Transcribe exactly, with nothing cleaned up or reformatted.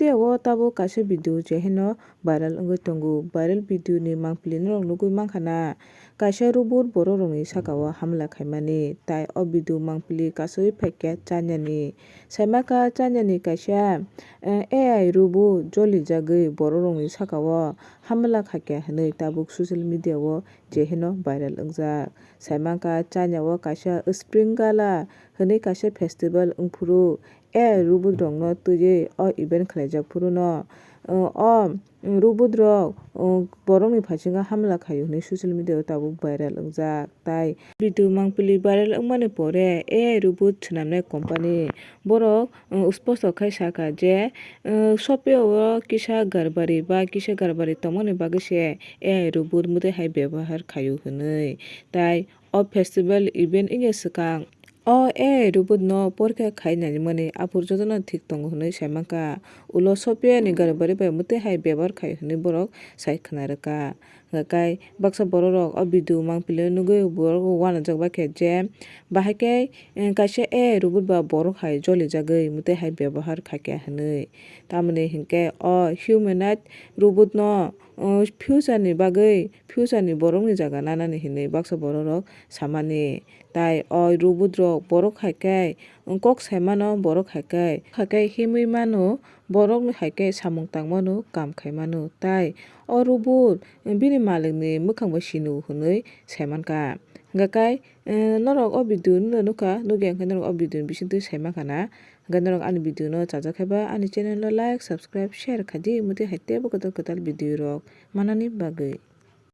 Phiya o tabuk kaisa video je heno viral wngwi tongo. Viral video ni mangpili norok nugwi mankha na, kaisa robot borok rokni saka o hamla khaimani. Tai o video mangpili kasui phaikha China ni. Saimankha China ni kaisa, eh, A I robot jolijagwi borok rokni saka o hamla khaikha hinwi tabuk social media o je heno viral wngjak. Saimankha China o kaisa Spring Gala hinwi kaisa festival wngphuru A I robot rokno twiwi o event khlaijak phuru no, o, o robot rok, o, borokni phaisingno hamla khaio hinwi social media o tabuk viral wngjak. Tai video mangpili viral wngmani pore A I robot swnamnai company borok, o, sposto khai sakha je, o, Shopee o kisa garbari ba kisa garbari tongmani bagwi se A I robot mwtai hai bebohar khaio hinwi. Tai o festival event wngya swkang. O A I robot no porikha khai naimani aphuru jotono thik tongo hinwi saimankha. Ulo Shopee ni garbari bai mwtai hai bebohar khai hinwi borok sai khna rwkha. Hwnkhe baksa borok rok o video mangpili nugwi borok uanajak bai khe je bahai khe, eh, kaisa A I robot ba borok hai jolijagwi mwtai hai bebohar khaikha hinwi. Tamoni hinkhe o humanoid robot no, o, future ni bagwi, future ni borok ni jaga nanani hinwi baksa borok rok samani. Tai o robot rok borok hai khe kok sai mano, borok hai khe, hai khe himwi mano, borok hai khe samung tang mano, kam khai mano. Tai o robot bini malik ni mwkhang bai sinu hinwi sai mankha. Hwnkhe, eh, norok o video no nukha, nukya hwnkhe norok o video ni bisingtwi sai mankha na. Hwnkhe norok ani video no chajak khe ba ani channel no like, subscribe, share khaidi, mwtai hai teibo kwtal kwtal video rok manani bagwi.